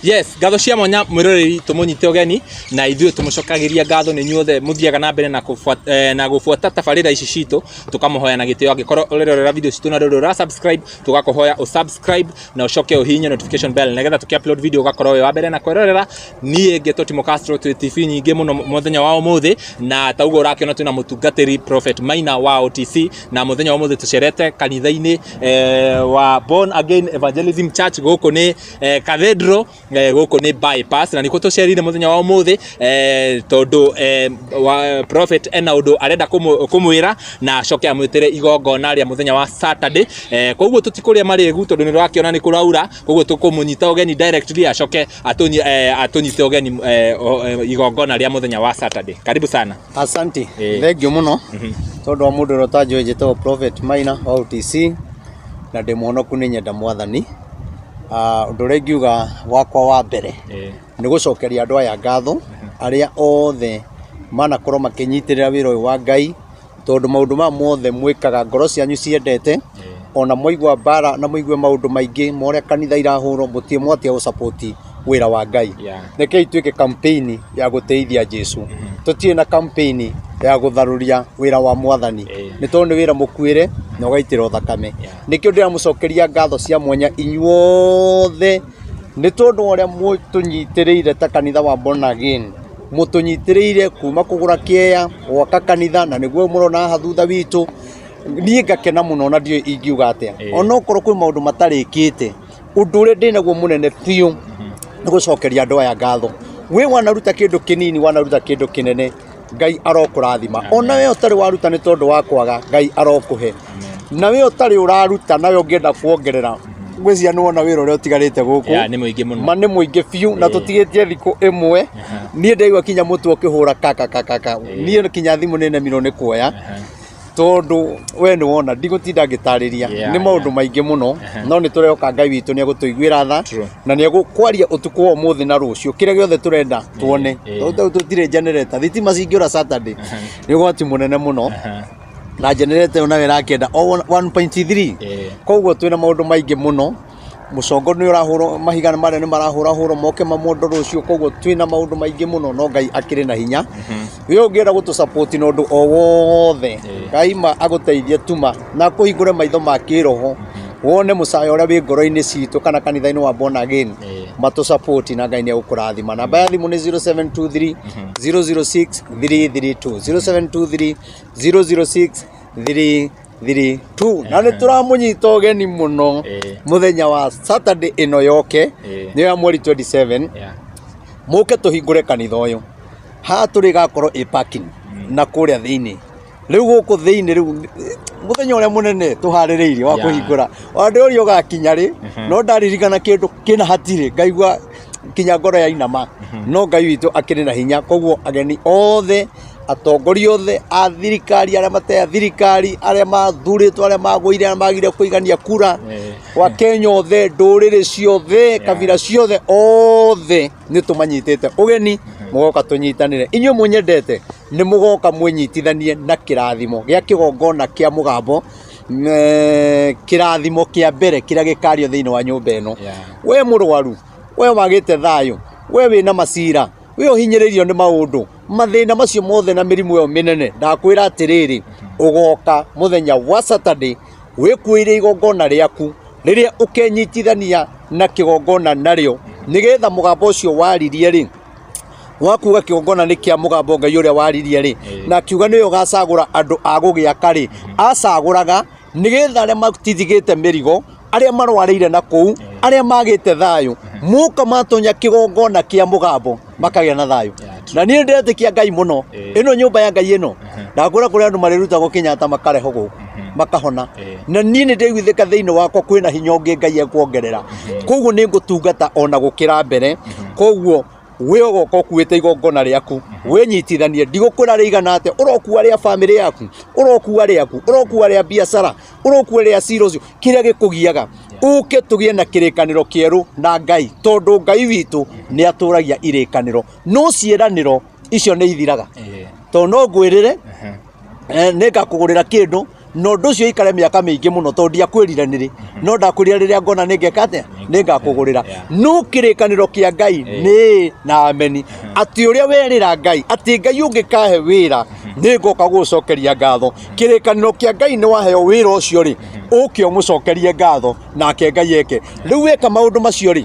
Yes, ngatho cia mwanya mwĩroreri, tũmũnyite ũgeni na ithuĩ tũmũcokagĩria ngatho nĩ inyuothe mũthiaga na mbere na kũbuata, na gũbuata tabarĩra ici citũ. Tũkamũhoya na gĩtĩo, angĩkorwo ũrerorera video citũ na ndũrĩ ũra subscribe, tũgakũhoya ũ subscribe na ũcoke ũhihinye notification bell nĩgetha tũkĩ upload video ũgakorwo wĩ wa mbere na kwĩrorera. Niĩ ngetwo Timo Castro, twĩ TV nyingĩ mũno mũthenya wa ũmũthĩ, na ta ũguo ũrakĩona twĩna mũtungatĩri Prophet Maina wa OTC, na mũthenya wa ũmũthĩ tũcerete kanitha-inĩ wa Born Again Evangelism Church. Gũkũ nĩ Cathedral, gũkũ nĩ bypass, na nĩkuo tũcerire mũthenya wa ũmũthĩ, tondũ wa prophet ena ũndũ arenda kũmwĩra na acoke amwĩtĩre igongona rĩa mũthenya wa Saturday. Koguo tũtikũrĩa marĩgu tondũ nĩ ũrakĩona nĩ kũraura, koguo tũkũmũnyita ũgeni directly acoke atũnyite ũgeni igongona rĩa mũthenya wa Saturday. Karibu sana. Asante. Thengiũ mũno tondũ wa mũndũ ũrĩa ũtanjũĩ, njĩtagwo Prophet Maina wa OTC na ndĩ mũhonoku, nĩ nyenda Mwathani. Ah, ũndũ ũrĩa ingiuga wakwa wa mbere nĩ gũcokeria andũ aya ngatho, arĩa othe manakorwo makĩnyitĩrĩra wĩra ũyũ wa Ngai, tondũ maũndũ maya mothe mwĩkaga ngoro cianyu ciendete. Ona mwaigua mbara na mũigue maũndũ maingĩ ma ũrĩa kanitha irahũrwo, mũtirĩ mwatia gũsupport wĩra wa Ngai. Rekei twĩke campaign ya gũteithia Jesu, tũtirĩ na campaign ya gũtharũria wĩra wa Mwathani, nĩ tondũ nĩ wĩra mũkuĩre na ũgaitĩrwo thakame. Nĩkĩo ndĩramũcokeria ngatho cia mwanya inyuothe, nĩ tondũ wa ũrĩa mũtũnyitĩrĩire ta kanitha wa Born Again. Mũtũnyitĩrĩire kuma kũgũra kĩeya, gwaka kanitha, na nĩguo mũrona haha thutha witũ. Niĩ ngakena mũno na ndiũĩ ingiuga atĩa. Onokorwo kwĩ maũndũ matarĩkĩte, ũndũ ũrĩa ndĩnaguo mũnene biũ nĩ gũcokeria andũ aya ngatho. Wĩ wanaruta kĩndũ kĩnini, wanaruta kĩndũ kĩnene, Ngai arokũrathima. Ona we ũtarĩ waruta nĩ tondũ wa kwaga, Ngai arokũhe. Na we ũtarĩ ũraruta, nawe ũngĩenda kuongerera, ngwĩciria nĩ wona wĩra ũrĩa ũtigarĩte gũkũ. Yeah, nĩ mũingĩ mũno. Ma nĩ mũingĩ biũ na tũtigĩtie thikũ ĩmwe. Niĩ ndaigua kinya mũtwe ũkĩhũra kaka kaka. Niĩ kinya thimũ nĩ nemirwo nĩ kuoya, tondũ we nĩ wona ndigũtinda ngĩtarĩria. Nĩ maũndũ maingĩ mũno, no nĩ tũrehoka Ngai witũ nĩ egũtũiguĩra tha na nĩ egũkwaria ũtukũ wa ũmũthĩ na rũciũ kĩrĩa gĩothe tũrenda tuone, tondũ tũtirĩ generator. Thitima cingĩũra Saturday nĩ ũgwati mũnene mũno, na generator ĩyo nayo ĩrakĩenda o 1.3. Koguo twĩna maũndũ maingĩ mũno. Mũcongo nĩ ũrahũrwo, mahiga marĩa nĩ marahũrahũrwo moke mamondo rũciũ. Koguo twĩna maũndũ maingĩ mũno, no Ngai akĩrĩ na hinya. We ũngĩenda gũtũ na ũndũ o wothe, Ngai ma agũteithie tuma na akũhingũre maitho ma kĩroho wone mũcayo ũrĩa wĩ ngoro-inĩ citũ kana kanitha-inĩ wa Born Again. Matũ support na Ngai nĩ egũkũrathima. Namba ya thimũ nĩ 0723 006 332, 0723 006 332, na nĩ tũramũnyita ũgeni mũno mũthenya wa Saturday ĩno yoke, nĩyo ya mweri 27. Mũke tũhingũre kanitha ũyũ. Haha tũrĩ gakorwo ĩ parking na kũrĩa thĩinĩ. Rĩu gũkũ thĩinĩ, rĩu mũthenya ũrĩa mũnene tũharĩrĩirie wa kũhingũra, ona ndĩũria ũgakinya rĩ, no ndaririkana kĩndũ kĩna hatirĩ ngaigua kinya ngoro ya inama, no Ngai witũ akĩrĩ na hinya. Koguo ageni othe, atongoria othe a thirikari, arĩa matarĩ a thirikari, arĩa mathurĩtwo, arĩa magũire, arĩa magire kũigania kura, wa Kenya othe, ndũrĩrĩ ciothe, kabira ciothe, othe nĩ tũmanyitĩte ũgeni. Mũgoka tũnyitanĩre. Inyuĩ mũnyendete, nĩ mũgoka mwĩnyitithanie na kĩrathimo gĩa kĩgongona kĩa mũgambo, kĩrathimo kĩa mbere kĩrĩa gĩkario thĩinĩ wa nyũmba ĩno. We mũrwaru, we wagĩte thayũ, we wĩna macira, we ũhinyĩrĩirio nĩ maũndũ, mathĩna macio mothe na mĩrimũ ĩyo mĩnene, ndakwĩra atĩrĩrĩ, ũgoka mũthenya wa Saturday wĩkuĩire igongona rĩaku rĩrĩa ũkenyitithania na kĩgongona narĩo, nĩgetha mũgambo ũcio waririe rĩ, wakuga kĩgongona nĩ kĩa mũgambo, Ngai ũrĩa waririe rĩ na akiuga nĩwe ũgacagũra andũ a gũgĩaka rĩ, acagũraga nĩgetha arĩa matithigĩte mĩrigo, arĩa marwarĩire na kũu, arĩa magĩte thayũ, moka matonya kĩgongona kĩa mũgambo makagĩa na thayũ. Na niĩ ndĩretĩkia Ngai mũno. Ĩno nyũmba ya Ngai ĩno, ndakwĩra kũrĩ andũ marĩrutagwo Kenyatta makarehwo gũkũ makahona. Na niĩ nĩ ndĩiguithĩka thĩinĩ wakwa kwĩna hinya ũngĩ Ngai ekuongerera, koguo nĩ ngũtungata ona gũkĩra mbere. Koguo we ũgoka ũkuĩte igongona rĩaku wĩnyitithanie. Ndigũkwĩra rĩigana atĩa, ũrokua rĩa bamĩrĩ yaku, ũrokua rĩaku, ũrokua rĩa biacara, ũrokua rĩa cira ũcio, kĩrĩa gĩkũgiaga, ũke tũgĩe na kĩrĩkanĩro kĩerũ na Ngai, tondũ Ngai witũ nĩ atũragia irĩkanĩro, no ciĩranĩro icio nĩ ithiraga. Tondũ no ngwĩrĩre nĩ ngakũgũrĩra kĩndũ. Na ũndũ ũcio ũikare mĩaka mĩingĩ mũno, tondũ ndiakwĩrire nĩrĩ, no ndakwĩrire rĩrĩa ngona nĩ ngeka atĩa, nĩ ngakũgũrĩra. No kĩrĩkanĩro kĩa Ngai nĩ na ameni, atĩ ũrĩa werĩra Ngai atĩ Ngai ũngĩkahe wĩra nĩ ngoka gũgũcokeria ngatho. Kĩrĩkanĩro kĩa Ngai nĩ waheo wĩra ũcio rĩ, ũke ũmũcokerie ngatho nake Ngai eke. Rĩu weka maũndũ macio rĩ,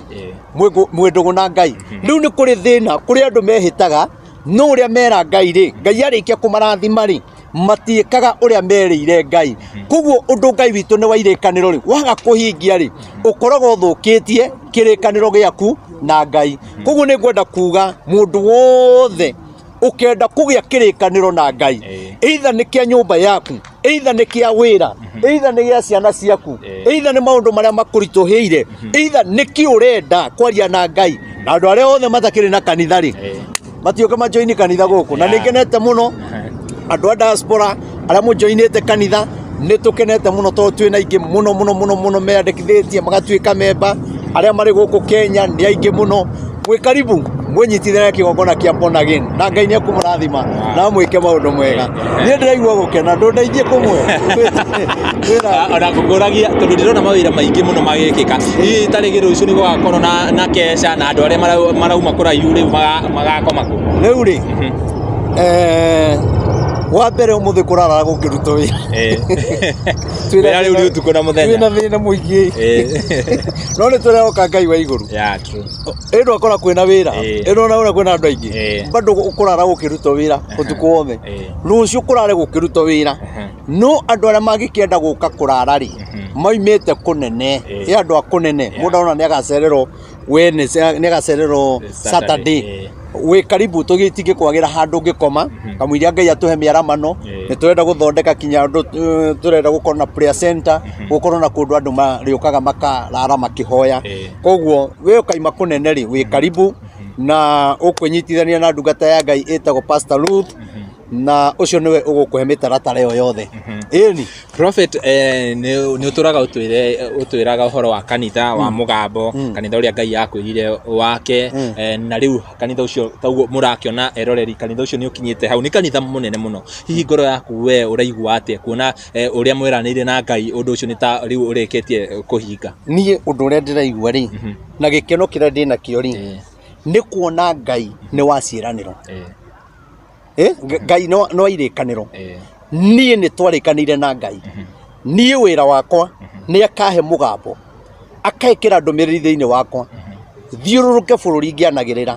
mwĩ ndũgũ na Ngai. Rĩu nĩ kũrĩ thĩna, kũrĩ andũ mehĩtaga no ũrĩa mera Ngai rĩ, Ngai arĩkia kũmarathima rĩ, matiĩkaga ũrĩa merĩire Ngai. Koguo ũndũ Ngai witũ nĩ wa irĩkanĩro rĩ, waga kũhingia rĩ, ũkoragwo ũthũkĩtie kĩrĩkanĩro gĩaku na Ngai. Koguo nĩ ngwenda kuga mũndũ wothe ũkenda kũgĩa kĩrĩkanĩro na Ngai, either nĩ kĩa nyũmba yaku, either nĩ kĩa wĩra, either nĩ gĩa ciana ciaku, either nĩ maũndũ marĩa makũritũhĩire, either nĩ kĩ ũrenda kwaria na Ngai. Na andũ arĩa othe matakĩrĩ na kanitha rĩ, matiũke majoini kanitha gũkũ. Na nĩ ngenete mũno andũ a diaspora arĩa mũjoinĩte kanitha, nĩ tũkenete mũno tondũ twĩna aingĩ mũno mũno mũno mũno meyandĩkithĩtie magatuĩka memba. Arĩa marĩ gũkũ Kenya nĩ aingĩ mũno. Mwĩ karibu mwĩnyitithanie kĩgongona kĩa Born Again, na Ngai nĩ ekũmũrathima na mwĩke maũndũ mega. Niĩ ndĩraigua gũkena, ndũndeithie kũmwe. Ona ngũragia tondũ ndĩrona mawĩra maingĩ mũno magĩkĩka. Hihi ta rĩngĩ rũciũ nĩ gũgakorwo na keca na andũ arĩa marauma kũraihu rĩu magakoma kũ? Rĩu rĩ, wa mbere ũmũthĩ kũrarara gũkĩrutwo wĩra. Wĩra rĩu nĩ ũtukũ na mũthenya. Twĩna thĩna mũingĩ. No nĩ tũrehoka Ngai wa igũrũ. Yeah, true. Ĩndũ akora kwĩna wĩra, ĩndũ ona ũrĩa kwĩna andũ aingĩ. Bado kũrara gũkĩrutwo wĩra ũtukũ wothe. Rũciũ kũrare gũkĩrutwo wĩra. No andũ arĩa mangĩkĩenda gũka kũrara rĩ, maumĩte kũnene. Ĩ andũ a kũnene. Mũndũ arona nĩ agacererwo Wednesday, nĩ agacererwo Saturday. Wĩ karibu, tũtingĩkwagĩra handũ ũngĩkoma. Kamũiria Ngai atũhe mĩaramano, nĩ tũrenda gũthondeka kinya andũ, tũrenda gũkorwo na prayer center, gũkorwo na kũndũ andũ marĩũkaga makarara makĩhoya. Koguo we ũkaima kũnene rĩ, wĩ karibu na ũkwĩnyitithania na ndungata ya Ngai ĩtagwo Pastor Ruth, na ũcio nĩwe ũgũkũhe mĩtaratara ĩyo yothe. Ĩni. Prophet, nĩ ũtũraga ũtwĩraga ũhoro wa kanitha wa mũgambo, kanitha ũrĩa Ngai akwĩrire wake, na rĩu kanitha ũcio taguo mũrakĩona eroreri, kanitha ũcio nĩ ũkinyĩte hau, nĩ kanitha mũnene mũno. Hihi ngoro yaku we ũraigua atĩa kuona ũrĩa mweranĩire na Ngai ũndũ ũcio nĩ ta rĩu ũrĩkĩtie kũhinga? Niĩ ũndũ ũrĩa ndĩraigua rĩ, na gĩkeno kĩrĩa ndĩnakĩo rĩ, nĩ kuona Ngai nĩ wa ciĩranĩro. Ngai nĩ wa irĩkanĩro. Niĩ nĩ twarĩkanĩire na Ngai. Niĩ wĩra wakwa nĩ akahe mũgambo, akekĩra ndũmĩrĩri thĩinĩ wakwa, thiũrũrũke bũrũri ngĩanagĩrĩra.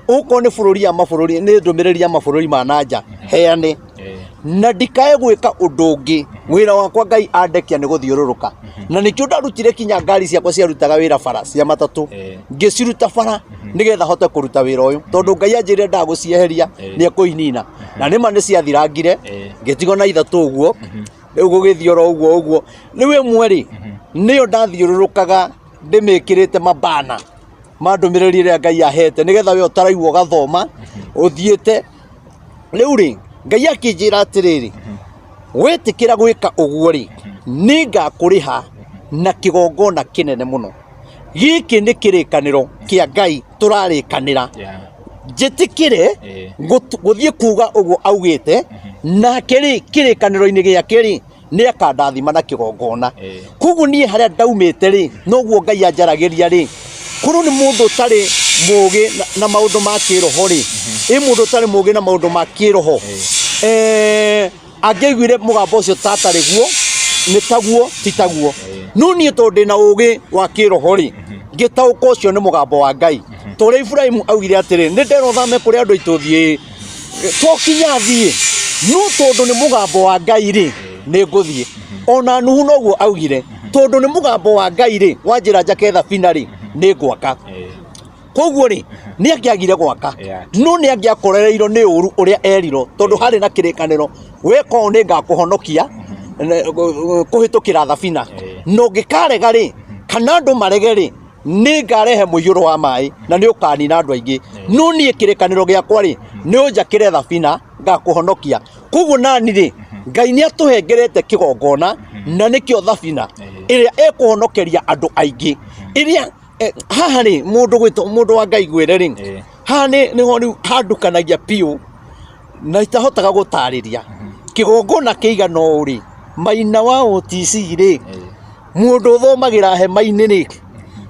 Okorwo nĩ bũrũri ya mabũrũri, nĩ ndũmĩrĩri ya mabũrũri ma na nja, heane. Na ndikae gwĩka ũndũ ũngĩ. Wĩra wakwa Ngai andekia nĩ gũthiũrũrũka. Na nĩkĩo ndarutire kinya ngari ciakwa ciarutaga wĩra bara cia matatũ. Ngĩciruta bara nĩgetha hote kũruta wĩra ũyũ. Tondũ Ngai anjĩrire ndagũcieheria, nĩ ekũinina. Na nĩma nĩ ciathirangire, ngĩtigwo na ithatũ ũguo. Rĩu gũgĩthiĩ oro ũguo ũguo. Rĩu ĩmwe rĩ, nĩyo ndathiũrũrũkaga ndĩmĩkĩrĩte mabana ma ndũmĩrĩri ĩrĩa Ngai ahete, nĩgetha we ũtaraigua ũgathoma ũthiĩte. Rĩu rĩ, Ngai akĩnjĩra atĩrĩrĩ, wetĩkĩra gwĩka ũguo rĩ, nĩngakũrĩha na kĩgongona kĩnene mũno. Gĩkĩ nĩ kĩrĩkanĩro kĩa Ngai tũrarĩkanĩra. Njĩtĩkĩre gũthiĩ kuga ũguo augĩte, nake rĩ, kĩrĩkanĩro-inĩ gĩake rĩ, nĩ akandathima na kĩgongona. Koguo niĩ harĩa ndaumĩte rĩ, noguo Ngai anjaragĩria rĩ, korwo nĩ mũndũ ũtarĩ mũgĩ na maũndũ ma kĩroho rĩ, ĩ mũndũ ũtarĩ mũgĩ na maũndũ ma kĩroho, angĩaiguire mũgambo ũcio ta atarĩ guo, nĩ taguo ti taguo. No niĩ tondũ ndĩna ũgĩ wa kĩroho rĩ, ngĩtaũka ũcio nĩ mũgambo wa Ngai. Ta ũrĩa Iburahĩmu augire atĩrĩ, nĩ nderwo thame kũrĩ andũ aitũ thiĩ. To kinya thiĩ, no tondũ nĩ mũgambo wa Ngai rĩ, nĩ ngũthiĩ. Ona Nuhu noguo augire, tondũ nĩ mũgambo wa Ngai rĩ, wanjĩra njake thabina rĩ, nĩ ngwaka. Koguo rĩ, nĩ angĩagire gwaka, no nĩ angĩakorereirwo nĩ ũru ũrĩa erirwo, tondũ harĩ na kĩrĩkanĩro, weka ũũ nĩ ngakũhonokia kũhĩtũkĩra thabina. Na ũngĩkarega rĩ, kana andũ marege rĩ, nĩ ngarehe mũiyũro wa maĩ na nĩ ũkanina andũ aingĩ. No niĩ kĩrĩkanĩro gĩakwa rĩ, nĩ ũnjakĩre thabina ngakũhonokia. Koguo nani rĩ, Ngai nĩ atũhengerete kĩgongona na nĩkĩo thabina ĩrĩa ĩkũhonokeria andũ aingĩ. Ĩrĩa haha rĩ, mũndũ gwĩtwo mũndũ wa Ngai ngwĩre rĩ, haha nĩho rĩu handukanagia biũ na itahotaga gũtarĩria. Kĩgongona kĩigana ũũ rĩ, Maina wa OTC rĩ, mũndũ ũthomagĩra hema-inĩ rĩ,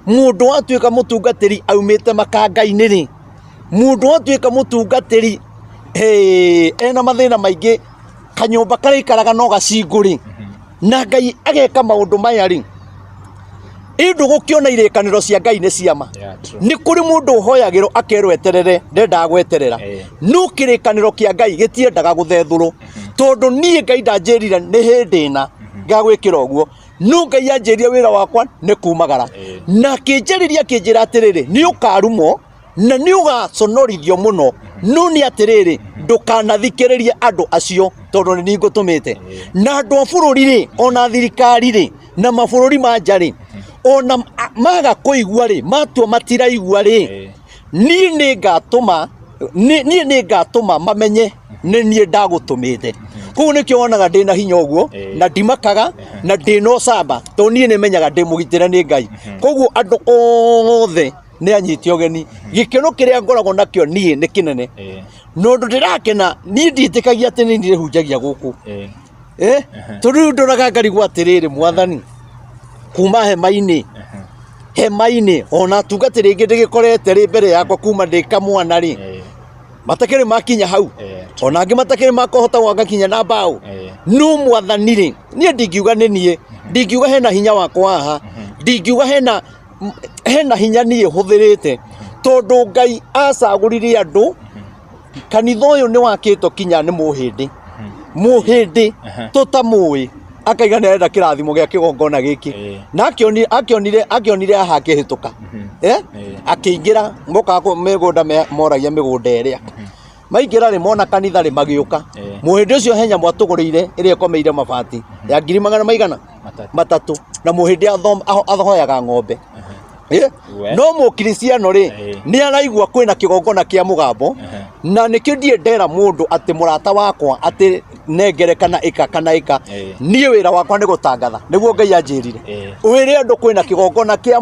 mũndũ watuĩka mũtungatĩri aumĩte makanga-inĩ rĩ, mũndũ watuĩka mũtungatĩri hĩ, ena mathĩna maingĩ, kanyũmba karĩa aikaraga no gacingũ rĩ, na Ngai ageka maũndũ maya rĩ, ĩ ndũgũkĩona irĩkanĩro cia Ngai nĩ ciama. Yeah, true. Nĩ kũrĩ mũndũ ũhoyagĩrwo akerwo eterere, ndendaga gweterera. No kĩrĩkanĩro kĩa Ngai gĩtiendaga gũthethũrwo, tondũ niĩ Ngai ndanjĩrire nĩ hĩndĩ ĩna ngagwĩkĩra ũguo, no Ngai anjĩrire wĩra wakwa nĩ kumagara. Na akĩnjarĩria akĩnjĩra atĩrĩrĩ, nĩ ũkarumwo na nĩ ũgaconorithio mũno, no nĩ atĩrĩrĩ, ndũkanathikĩrĩrie andũ acio tondũ nĩ niĩ ngũtũmĩte. Na andũ a bũrũri rĩ, ona thirikari rĩ, na mabũrũri ma nja rĩ, ona maga kũigua rĩ, matua matiraigua rĩ, niĩ nĩ ngatũma niĩ nĩ ngatũma mamenye nĩ niĩ ndagũtũmĩte. Koguo nĩkĩo wonaga ndĩna hinya ũguo, na ndimakaga, na ndĩna ũcamba, tondũ niĩ nĩ menyaga ndĩ mũgitĩre nĩ Ngai. Koguo andũ othe nĩ anyite ũgeni. Gĩkeno kĩrĩa ngoragwo nakĩo niĩ nĩ kĩnene. Na ũndũ ndĩrakena, niĩ ndiĩtĩkagia atĩ nĩ niĩ ndĩhunjagia gũkũ. Tondũ rĩu ndoraga ngarigwo atĩrĩrĩ, mwathani, kuma hema-inĩ, hema-inĩ, ona atungatĩri aingĩ ndĩgĩkorete rĩ mbere yakwa kuma ndĩ kamwana rĩ, matakĩrĩ makinya hau, ona angĩ matakĩrĩ makohota gwaka kinya na mbaũ. No mwathani rĩ, niĩ ndingiuga nĩ niĩ, ndingiuga hena hinya wakwa haha, ndingiuga hena hinya niĩ hũthĩrĩte, tondũ Ngai acagũrire andũ. Kanitha ũyũ nĩ wakĩtwo kinya nĩ mũhĩndĩ, mũhĩndĩ tũtamũĩ, akaiga nĩ arenda kĩrathimo gĩa kĩgongona gĩkĩ. Na akĩonire haha akĩhĩtũka, akĩingĩra, mokaga mĩgũnda moragia mĩgũnda ĩrĩa. Maingĩra rĩ, mona kanitha rĩ, magĩũka. Mũhĩndĩ ũcio he nyamũ atũgũrĩire ĩrĩa ĩkomeire mabati ya ngiri magana maigana? Matatũ. Na mũhĩndĩ ahoyaga ng'ombe. No mũkristiano rĩ, nĩ araigua kwĩna kĩgongona kĩa mũgambo, na nĩkĩo ndiĩ ndera mũndũ atĩ mũrata wakwa atĩ nengere kana ĩka kana ĩka. Niĩ wĩra wakwa nĩ gũtangatha, nĩguo Ngai anjĩrire. Wĩre andũ kwĩna kĩgongona kĩa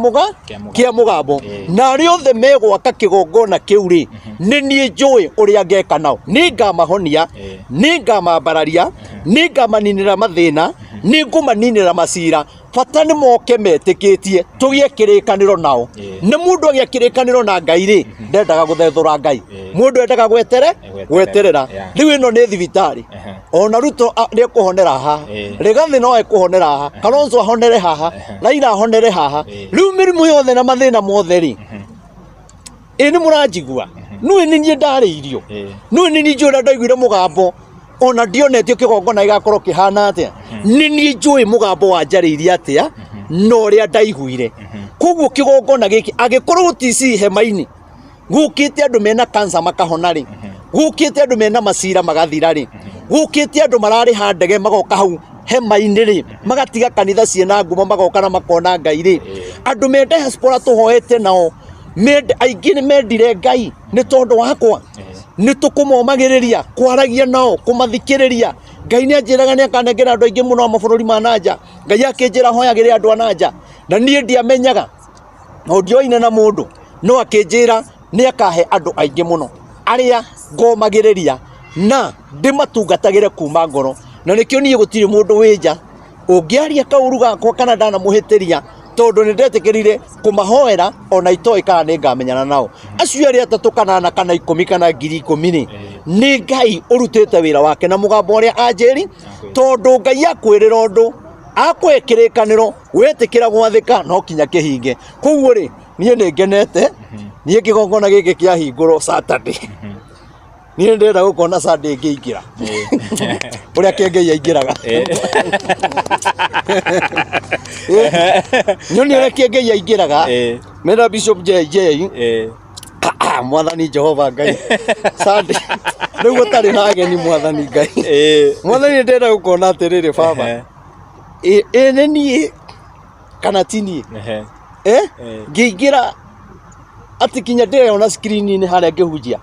kĩa mũgambo, na arĩa othe megwaka kĩgongona kĩu rĩ, nĩ niĩ njũĩ ũrĩa ngeka nao. Nĩ ngamahonia, nĩ ngamambararia, nĩ ngamaninĩra mathĩna, nĩ ngũmaninĩra macira. Bata nĩ moke metĩkĩtie tũgĩe kĩrĩkanĩro nao. Nĩ mũndũ agĩa kĩrĩkanĩro na Ngai rĩ, ndendaga gũthethũra Ngai. Mũndũ endaga gweterera. Rĩu ĩno nĩ thibitarĩ. Ona Ruto nĩ ekũhonera haha, Rigathi no ekũhonera haha, Kalonzo ahonere haha, Raila ahonere haha. Rĩu mĩrimũ yothe na mathĩna mothe rĩ, ĩ nĩ mũranjigua? Nũĩ nĩ niĩ ndarĩirio, nũĩ nĩ niĩ njũĩ ũrĩa ndaiguire mũgambo, ona ndionetio kĩgongona gĩgakorwo kĩhana atĩa. Nĩ niĩ njũĩ mũgambo wanjarĩirie atĩa na ũrĩa ndaiguire. Koguo kĩgongona gĩkĩ angĩkorwo OTC hema-inĩ gũkĩte andũ mena cancer makahona rĩ, gũkĩte andũ mena macira magathira rĩ, gũkĩte andũ mararĩha ndege magoka hau hema-inĩ rĩ, magatiga kanitha ciĩna ngumo magoka na makona Ngai rĩ, andũ me diaspora tũhoete nao, aingĩ nĩ mendire Ngai nĩ tondũ wakwa, nĩ tũkũmomagĩrĩria, kwaragia nao, kũmathikĩrĩria. Ngai nĩ anjĩraga nĩ akanengera andũ aingĩ mũno a mabũrũri ma na nja. Ngai akĩnjĩra hoyagĩre andũ a na nja, na niĩ ndiamenyaga, na ndioaine na mũndũ, no akĩnjĩra nĩ akahe andũ aingĩ mũno arĩa ngomagĩrĩria na ndĩmatungatagĩre kuma ngoro. Na nĩkĩo niĩ gũtirĩ mũndũ wĩ nja ũngĩaria kaũru gakwa kana ndanamũhĩtĩria, tondũ nĩ ndetĩkĩrire kũmahoera ona itoĩ kana nĩ ngamenyana nao. Acio erĩ atatũ kana ana kana 10 kana 10,000 rĩ, nĩ Ngai ũrutĩte wĩra wake na mũgambo ũrĩa anjĩri, tondũ Ngai akwĩrĩra ũndũ, akũhe kĩrĩkanĩro, wetĩkĩra gwathĩka no kinya kĩhinge. Koguo rĩ, niĩ nĩ ngenete, niĩ kĩgongona gĩkĩ kĩahingũrwo Saturday. Niĩ ndĩrenda gũkona Sunday ngĩingĩra ũrĩa Kĩengei aingĩraga. Nyoni ũrĩa Kĩengei aingĩraga, mena Bishop JJ, Mwathani Jehova Ngai, Sunday rĩu gũtarĩ na ageni Mwathani Ngai. Mwathani nĩ ndĩrenda gũkona atĩrĩrĩ baba, ĩ nĩ niĩ kana ti niĩ? Ngĩingĩra atĩ kinya ndĩrona screen-inĩ harĩa ngĩhunjia.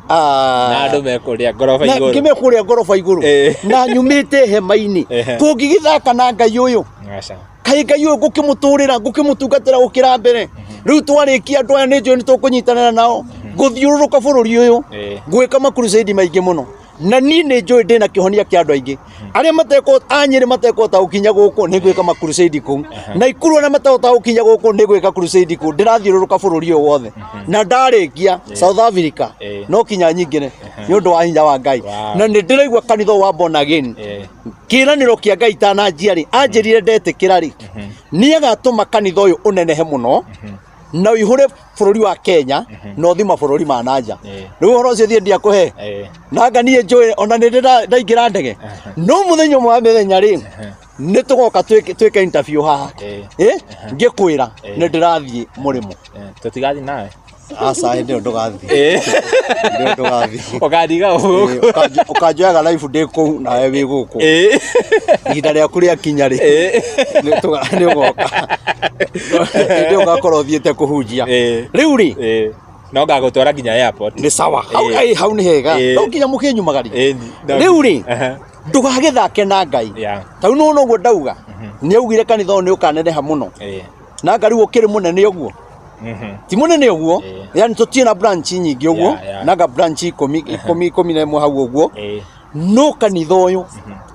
Na andũ me kũrĩa ngoroba Na igũrũ. ngĩme kũrĩa ngoroba igũrũ. Na nyumĩte hema-inĩ. Kũngĩgĩthaka na Ngai ũyũ. Aca. Kaĩ Ngai ũyũ ngũkĩmũtũrĩra, ngũkĩmũtungatĩra gũkĩra mbere. Rĩu twarĩkia andũ aya nĩ njũĩ nĩ tũkũnyitanĩra nao. Gũthiũrũrũka bũrũri ũyũ. Gwĩka ma crusade maingĩ mũno. Na niĩ nĩ njũĩ ndĩna kĩhonia kĩa andũ aingĩ arĩa matekũ a Nyĩrĩ matekũhota gũkinya gũkũ, nĩ ngwĩka ma crusade kũu. Naikuru arĩa matahota gũkinya gũkũ, nĩ ngwĩka crusade kũu. Ndĩrathiũrũrũka bũrũri ũyũ wothe na ndarĩkia South Africa no kinya nyingĩre nĩ ũndũ wa hinya wa Ngai. Na nĩ ndĩraigua kanitha ũyũ wa born again, kĩranĩro kĩa Ngai itananjia rĩ, anjĩrire ndetĩkĩra rĩ, nĩ agatũma kanitha ũyũ ũnenehe mũno na ũihũre bũrũri wa Kenya na ũthi mabũrũri ma nanja. Rĩu ũhoro ũcio thiĩ ndiakũhe na anga niĩ njũĩ ona nĩ ndĩ ndaingĩra ndege, no mũthenya ũmwe wa mĩthenya rĩ, nĩ tũgoka twĩke interview haha. Ngĩkwĩra nĩ ndĩrathiĩ mũrĩmo. Tũtigathiĩ nawe? Aca, hĩndĩ ĩyo ndũgathiĩ. Hĩndĩ ĩyo ndũgathiĩ. Ũkandiga gũkũ. Ũkanjoyaga live ndĩ kũu nawe wĩ gũkũ. Ihinda rĩaku rĩakinya rĩ, nĩ ũgoka. Hĩndĩ ĩyo ũgakorwo ũthiĩte kũhunjia. Rĩu rĩ, No ngagũtwara nginya airport. Nĩ sawa. Hau hau nĩ hega. No nginya mũkĩnyumagarie. Rĩu rĩ, ndũgagĩthake na Ngai. Tarĩu nĩ ũguo ndauga, nĩ augire kanitha ũyũ nĩ ũkaneneha mũno. Na anga rĩu ũkĩrĩ mũnene ũguo? Ti mũnene ũguo, yani tũtirĩ na branch nyingĩ ũguo, nanga branch ikũmi, 11 hau ũguo. No kanitha ũyũ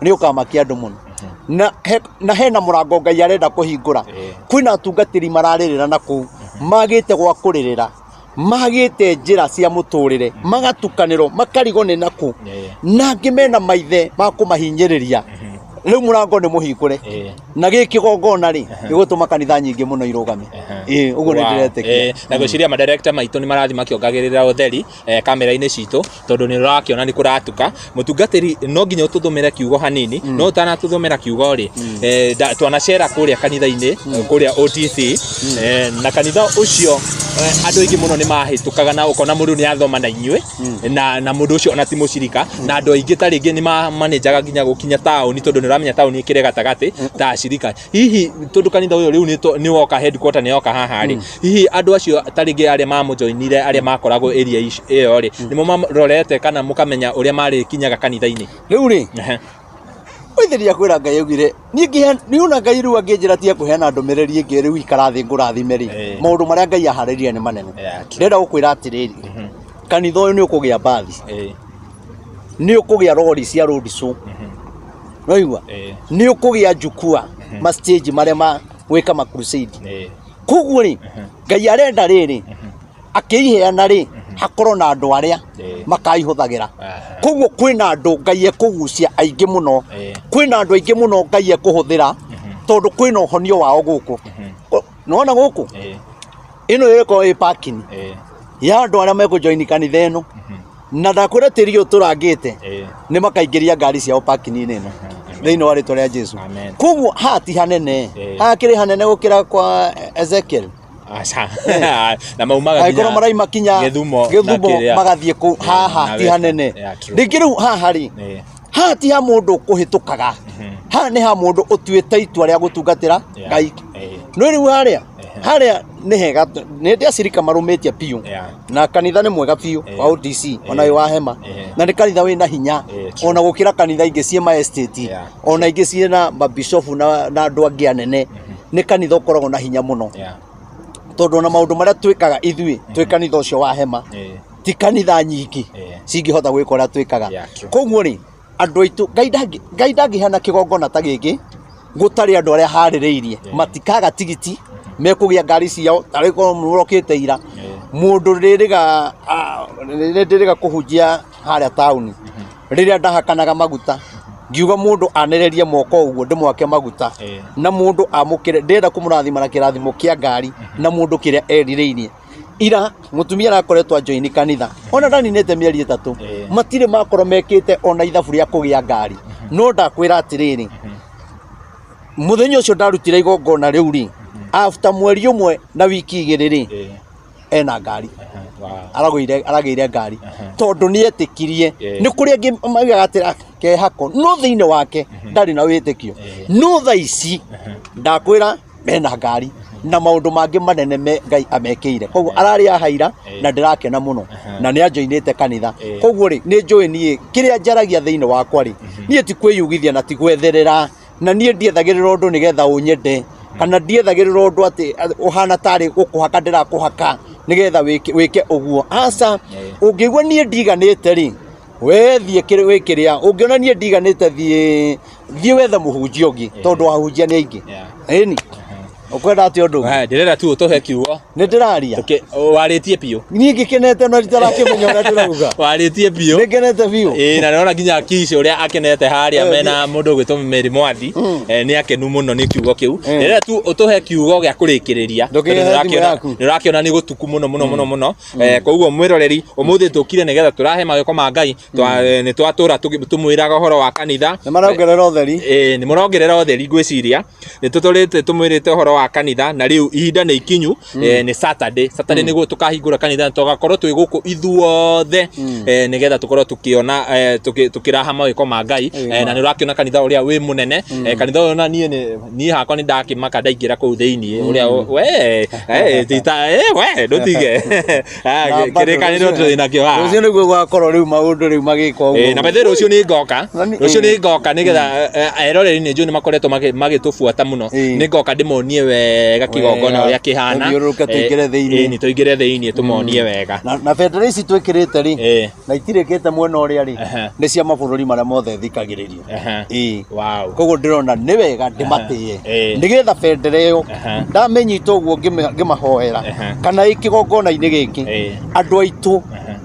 nĩ ũkamakia andũ mũno. Na hena mũrango Ngai arenda kũhingũra. Kwĩna atungatĩri mararĩrĩra na kũu, magĩte gwa kũrĩrĩra, magĩte njĩra cia mũtũrĩre, magatukanĩrwo, makarigwo nĩ nakũ, na angĩ mena maithe ma kũmahinyĩrĩria. Rĩu mũrango nĩ mũhingũre na gĩ kĩgongona rĩ, gĩgũtũma kanitha nyingĩ mũno irũgame. Ĩĩ, ũguo nĩ ndĩretĩkia. Na ngwĩciria madirector maitũ nĩ marathiĩ makĩongagĩrĩra ũtheri kamera-inĩ citũ, tondũ nĩ ũrakĩona nĩ kũratuka. Mũtungatĩri, no nginya ũtũthomere kiugo hanini, no ũtanatũthomera kiugo rĩ, twanacera kũrĩa kanitha-inĩ, kũrĩa OTC, na kanitha ũcio andũ aingĩ mũno nĩ mahĩtũkaga na ũkona mũndũ nĩ athoma na inyuĩ, na mũndũ ũcio ona ti mũcirika, na andũ aingĩ ta rĩngĩ nĩ mamanĩnjaga nginya gũkinya taũni, tondũ nĩ ũramenya taũni ĩkĩrĩ gatagatĩ ta acirika. Hihi tondũ kanitha ũyũ rĩu nĩ woka, headquarter nĩ yoka haha rĩ, hihi andũ acio ta rĩngĩ arĩa mamũjoinire, arĩa makoragwo area ĩyo rĩ, nĩmo marorete kana mũkamenya ũrĩa marĩkinyaga kanitha-inĩ? Rĩu rĩ, oithĩria kwĩra Ngai augire niĩ ngĩhe niĩ ona Ngai rĩu angĩnjĩra tiga kũheana ndũmĩrĩri ĩngĩ rĩu ikara thĩ ngũrathime rĩ, maũndũ marĩa Ngai aharĩrĩrie nĩ manene. Yeah, true. Ndĩrenda gũkwĩra atĩrĩrĩ, kanitha ũyũ nĩ ũkũgĩa mbathi, nĩ ũkũgĩa rori cia road show, nĩwaigua, nĩ ũkũgĩa njukua ma stage marĩa ma gwĩka ma crusade. Koguo rĩ, Ngai arenda rĩrĩ akĩiheana rĩ, hakorwo na andũ arĩa makaihũthagĩra. Koguo kwĩna andũ Ngai ekũgucia aingĩ mũno, kwĩna andũ aingĩ mũno Ngai ekũhũthĩra, tondũ kwĩna ũhonio wao gũkũ. Nĩwona gũkũ ĩno ĩgĩkorwo ĩ parking ya andũ arĩa mekũjoini kanitha ĩno, na ndakwĩra tĩri ũyũ tũrangĩte nĩ makaingĩria ngari ciao parking-inĩ ĩno thĩinĩ wa rĩtwa rĩa Jesu. Amen. Koguo haha ti hanene, haha kĩrĩ hanene gũkĩra kwa Ezekiel. Aca. Na maumaga Angĩkorwo nginya maraima kinya Gĩthumo na Gĩthumo kĩrĩa. magathiĩ kũu, haha na ti Western. hanene. Yeah, true. Rĩngĩ rĩu haha rĩ, haha ti ha mũndũ kũhĩtũkaga, haha nĩ ha mũndũ ũtuĩte itua rĩa gũtungatĩra Ngai. No rĩu harĩa harĩa nĩ hega, nĩ ndĩ acirika marũmĩtie biũ, na kanitha nĩ mwega biũ wa ODC, ona wĩ wa hema, na nĩ kanitha wĩna hinya ona gũkĩra kanitha ingĩ ciĩ ma estate, ona ingĩ ciĩ na mabishofu na andũ angĩ anene. Nĩ kanitha ũkoragwo na hinya mũno, tondũ ona maũndũ marĩa twĩkaga ithuĩ twĩ kanitha ũcio wa hema, ti kanitha nyingĩ cingĩhota gwĩka ũrĩa twĩkaga. Yeah, true. Koguo rĩ, andũ aitũ, Ngai ndangĩheana kĩgongona ta gĩkĩ gũtarĩ andũ arĩa harĩrĩirie. Matikaga tigiti, mekũgĩa ngari ciao, tarĩu korwo mũrokĩte ira, mũndũ rĩrĩga, ndĩrĩga kũhunjia harĩa taũni, rĩrĩa ndahakanaga maguta, ngiuga mũndũ anĩrĩrie moko ũguo ndĩmwake maguta, na mũndũ amũkĩre, ndĩrenda kũmũrathima na kĩrathimo kĩa ngari, na mũndũ kĩrĩa erirĩirie. Ira mũtumia arakoretwo anjoini kanitha, ona ndaninĩte mĩeri 3, matirĩ makorwo mekĩte ona ithabu rĩa kũgĩa ngari. No ndakwĩra atĩrĩrĩ, mũthenya ũcio ndarutire igongona rĩu rĩ, after mweri ũmwe na wiki 2 rĩ, ena ngari. Aragĩire ngari tondũ nĩ etĩkirie. Nĩ kũrĩ angĩ maugaga atĩ kehako, no thĩinĩ wake ndarĩ na wĩtĩkio. No thaa ici ndakwĩra mena ngari na maũndũ mangĩ manene me Ngai amekĩire. Koguo ararĩ ahaira na ndĩrakena mũno, na nĩ anjoinĩte kanitha. Koguo rĩ, nĩ njũĩ niĩ kĩrĩa njaragia thĩinĩ wakwa rĩ, niĩ ti kwĩyugithia na ti gwetherera, na niĩ ndiethagĩrĩra ũndũ nĩgetha ũnyende, kana ndiethagĩrĩra ũndũ atĩ ũhana tarĩ gũkũhaka ndĩrakũhaka nĩgetha wĩke ũguo. Aca, ũngĩigua niĩ ndiganĩte rĩ, We thiĩ wĩ kĩrĩa ũngĩona niĩ ndiganĩte, thiĩ thiĩ wethe mũhunjia ũngĩ, tondũ ahunjia nĩ aingĩ. Ĩni ũkwenda atĩa ũndũ ũngĩ? Eh, ndĩrenda tu ũtũhe kiugo. Nĩ ndĩraria. Warĩtie biũ. Niĩ ngĩkenete no nditarakĩmenya ũrĩa ndĩrauga. Warĩtie biũ. Nĩ ngenete biũ. Ĩĩ, na ndĩrona nginya Kish ũrĩa akenete harĩa mena mũndũ ũgwĩtwo Mary Mwathi. Nĩ akenu mũno nĩ kiugo kĩu. Ndĩrenda tu ũtũhe kiugo gĩa kũrĩkĩrĩria. Ndũkĩhe Tondũ thimũ yaku. nĩ ũrakĩona nĩ gũtuku mũno mũno mũno mũno. Koguo mwĩroreri, ũmũthĩ tũkire nĩgetha tũrahe mawĩko ma Ngai. Nĩ twatũra tũmwĩraga ũhoro wa kanitha. Nĩ marongerera ũtheri. Ĩĩ, nĩ mũrongerera ũtheri. Ngwĩciria nĩ tũtũrĩte tũmwĩrĩte ũhoro wa kanitha, na rĩu ihinda nĩ ikinyu. Nĩ Saturday, Saturday nĩguo tũkahingũra kanitha na tũgakorwo twĩ gũkũ ithuothe, nĩgetha tũkorwo tũkĩona, tũkĩraha mawĩko ma Ngai. Na nĩ ũrakĩona kanitha ũrĩa wĩ mũnene. Kanitha ũyũ na niĩ niĩ hakwa nĩ ndakĩmaka ndaingĩra kũu thĩinĩ ũrĩa we, tita, we ndũtige. Ah, Na bado kĩrĩkanĩro rũciũ- tũrĩ nakĩo haha. Rũciũ nĩguo gũgakorwo rĩu maũndũ rĩu magĩkwo ũguo. Na bethe rũciũ nĩ ngoka. Na Rũciũ nĩ ngoka nĩgetha eroreri nĩ njũĩ nĩ makoretwo magĩtũbuata mũno. Nĩ ngoka ndĩmonie wega kĩgongona Wega. ũrĩa kĩhana. Tũthiũrũrũke tũingĩre thĩinĩ. Nĩ tũingĩre thĩinĩ tũmonie wega. Na bendera ici twĩkĩrĩte rĩ, na itirĩkĩte mwena ũrĩa rĩ, nĩ cia mabũrũri marĩa mothe thikagĩrĩrio. Ĩĩ. Koguo ndĩrona nĩ wega ndĩmatĩe, nĩgetha bendera ĩyo ndamĩnyita ũguo ngĩmahoera kana ĩ kĩgongona-inĩ gĩkĩ, andũ aitũ,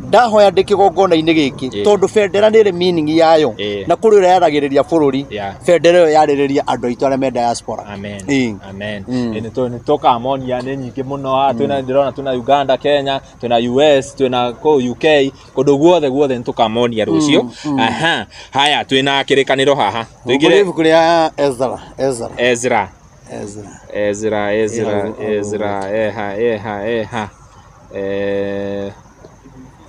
ndahoya ndĩ kĩgongona-inĩ gĩkĩ, tondũ bendera nĩ ĩrĩ meaning yayo, na kũrĩ ũrĩa yaragĩrĩria bũrũri, bendera ĩyo yarĩrĩria andũ aitũ arĩa me diaspora. Amen. Ĩĩ. Amen. Nĩ tũkamonia nĩ nyingĩ mũno haha. Twĩna, ndĩrona twĩna Uganda, Kenya, twĩna US, twĩna kũu UK, kũndũ guothe guothe nĩ tũkamonia rũciũ. Aha, haya, twĩna kĩrĩkanĩro haha. Tũingĩre Tũingĩre ibuku rĩa Ezra, Ezra. Ezra. Ezra. Ezra, Ezra. Hau. Ezra, eha eha eha,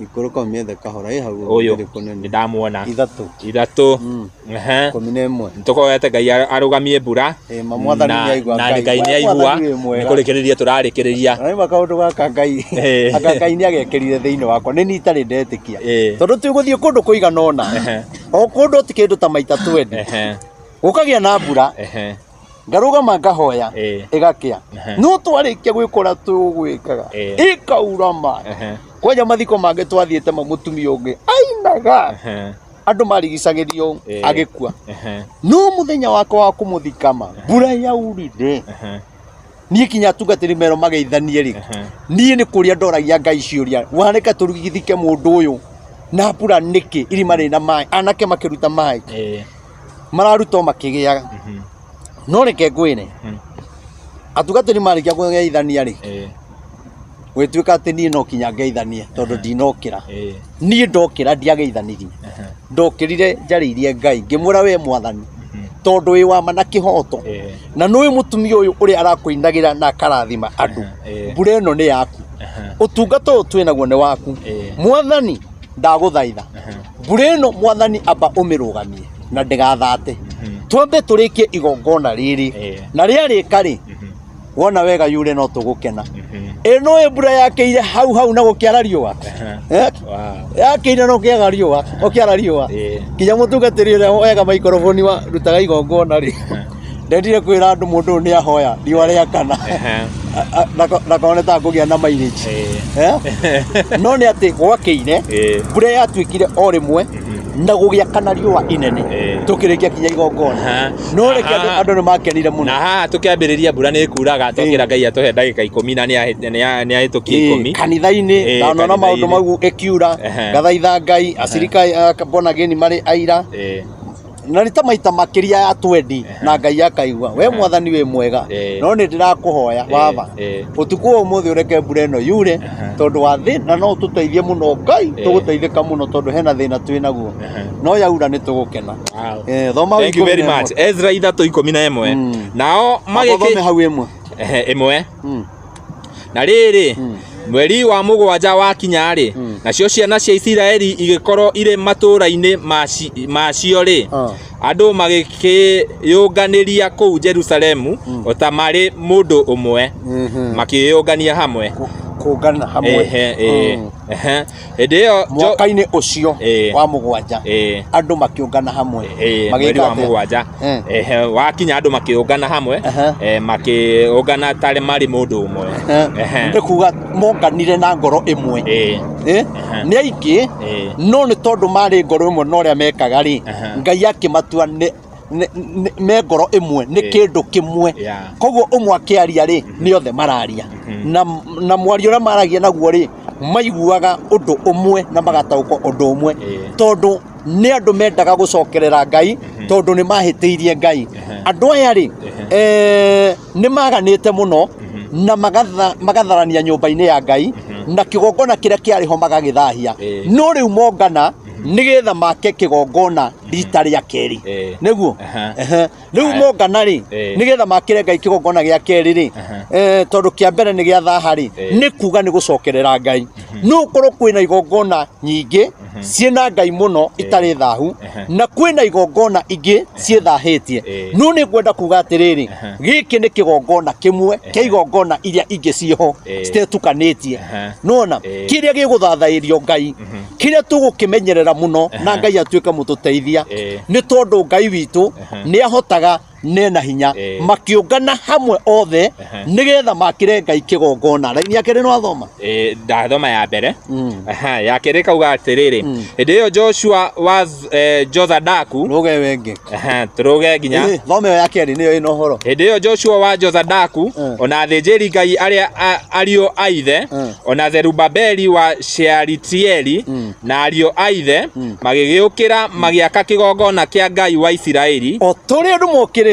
Ikũrũka ũmĩethe kahora, ĩ hau. Ũyũ. Ĩrĩ kũnene. Nĩ ndamuona. 3. 3. 11. Tũkoete Ngai arũgamie mbura. Ĩ, ma Mwathani nĩaigua. Na Ngai. Ngai We nĩaigua. Mwathani wĩ mwega. Nĩ kũrĩkĩrĩria tũrarĩkĩrĩria. Na nĩma kaũndũ gaka Ngai, anga Ngai nĩ agekĩrire thĩinĩ wakwa, nĩ niĩ itarĩ ndetĩkia, tondũ twĩgũthiĩ kũndũ kũigana ũna, o kũndũ ti kĩndũ ta maita twendi, gũkagĩa na mbura, ngarũgama ngahoya, ĩgakĩa. No twarĩkia gwĩka ũrĩa tũgwĩkaga, ĩkaura ma. Kwanja mathiko mangĩ twathiĩte ma mũtumia ũngĩ ainaga, andũ marigicagĩrio agĩkua, no mũthenya wakwa wa kũmũthikama mbura yaurire. Niĩ kinya atungatĩri merwo mageithanie rĩ, niĩ nĩ kũria ndoragia Ngai ciũria, wareka tũrigithike mũndũ ũyũ na mbura nĩkĩ? Irima rĩna maĩ, anake makĩruta maĩ, mararuta o makĩgĩaga. No reke ngwĩre, atungatĩri marĩkia kũgeithania rĩ, gwĩtuĩka atĩ niĩ no kinya ngeithanie tondũ ndinokĩra. Niĩ ndokĩra ndiageithanirie, ndokĩrire njarĩirie Ngai, ngĩmwĩra, "We Mwathani, tondũ wĩ wa ma na kĩhoto, na nĩũĩ mũtumia ũyũ ũrĩa arakũinagĩra na akarathima andũ, mbura ĩno nĩ yaku, ũtungata ũyũ twĩ naguo nĩ waku. Mwathani, ndagũthaitha, mbura ĩno, Mwathani, amba ũmĩrũgamie na ndĩgathate, twambe tũrĩkie igongona rĩrĩ, na rĩarĩka rĩ, wona wega yure no tũgũkena." Ĩno ĩ mbura yakĩire hau hau na gũkĩara riũa. Yakĩire no kĩaga riũa, gũkĩara riũa. Nginya mũtungatĩri ũrĩa wega maikoroboni wa rutaga igongona rĩ, ndendire kwĩra andũ mũndũ ũyũ nĩ ahoya riũa rĩakana, ndakone ta ngũgĩa na mileage. Eh? No nĩ atĩ gwakĩire, mbura yatuĩkire o rĩmwe na gũgĩakana riũa inene, tũkĩrĩkia kinya igongona. No reke andũ nĩ makenire mũno. Na haha tũkĩambĩrĩria mbura nĩ ĩkuraga, twakĩra Ngai atũhe ndagĩka 10 na nĩ ahĩtũkia 10. Kanitha-inĩ ndanona maũndũ kanitha-inĩ. mau ĩkiura, ngathaitha Ngai, acirika a born again marĩ aira, na nĩ ta maita makĩria ya twendi, na Ngai akaigua. We Mwathani wĩ mwega. No nĩ ndĩrakũhoya, baba, ũtukũ wa ũmũthĩ ũreke mbura ĩno yure, tondũ wa thĩna no ũtũteithie mũno Ngai, tũgũteithĩka mũno tondũ hena thĩna twĩ naguo, no yaura nĩ tũgũkena. Thoma Thank you 11. very much. Ezra 3:11. Nao Amba ũthome magĩkĩ hau 1. Ehe, 1. Na rĩrĩ, mweri wa mũgwanja wakinya-rĩ, nacio ciana cia Isiraeli igĩkorwo irĩ matũũra-inĩ macio-rĩ, andũ magĩkĩyũnganĩria kũu Jerusalemu o ta marĩ mũndũ ũmwe, makĩyũngania hamwe. Kũngana hamwe. Ehe, ĩĩ. Ehe. Hĩndĩ ĩyo Mwaka-inĩ ũcio wa mũgwanja andũ makĩũngana hamwe. Mweri wa mũgwanja. Ehe, wakinya andũ makĩũngana hamwe, makĩũngana tarĩ marĩ mũndũ ũmwe. Nĩ kuga monganire na ngoro ĩmwe. Nĩ aingĩ, no nĩ tondũ marĩ ngoro ĩmwe na ũrĩa mekaga rĩ, Ngai akĩmatua nĩ me ngoro ĩmwe, nĩ kĩndũ kĩmwe. Koguo ũmwe akĩaria rĩ, nĩ othe mararia. Na mwario ũrĩa maragia naguo rĩ, maiguaga ũndũ ũmwe na magataũkwo ũndũ ũmwe. Tondũ nĩ andũ mendaga gũcokerera Ngai, tondũ nĩ mahĩtĩirie Ngai. Andũ aya rĩ, nĩ maganĩte mũno na magatharania nyũmba-inĩ ya Ngai, na kĩgongona kĩrĩa kĩarĩ ho magagĩthahia. No rĩu mongana nĩgetha make kĩgongona rita rĩa kerĩ. Nĩguo? Rĩu mongana rĩ, nĩgetha makĩre Ngai kĩgongona gĩa kerĩ rĩ, tondũ kĩa mbere nĩ gĩa thaha rĩ, nĩ kuga nĩ gũcokerera Ngai. No ũkorwo kwĩna igongona nyingĩ ciĩna Ngai mũno itarĩ thahu, na kwĩna igongona ingĩ ciĩthahĩtie. No nĩ ngwenda kuga atĩrĩrĩ, gĩkĩ nĩ kĩgongona kĩmwe kĩa igongona iria ingĩ ciĩho citetukanĩtie. Nĩwona? Kĩrĩa gĩgũthathaĩrio Ngai, kĩrĩa tũgũkĩmenyerera mũno na Ngai atuĩke mũtũteithia, nĩ tondũ Ngai witũ nĩ ahotaga nena hinya. Makĩũngana hamwe othe nĩgetha makĩre Ngai kĩgongona. Raini ya kerĩ no athoma. Ndathoma ya mbere. Ya kerĩ kauga atĩrĩrĩ, hĩndĩ ĩyo Joshua wa Jozadaku, Rũge wenge. Tũrũge nginya. Thoma ĩyo ya kerĩ nĩyo ĩna ũhoro. Hĩndĩ ĩyo Joshua wa Jozadaku, ona athĩnjĩri Ngai arĩa ariũ a ithe, ona Zerubabeli wa Shealitieli na ariũ a ithe, magĩgĩũkĩra magĩaka kĩgongona kĩa Ngai wa Isiraeli. O tũrĩa andũ mokĩrĩte.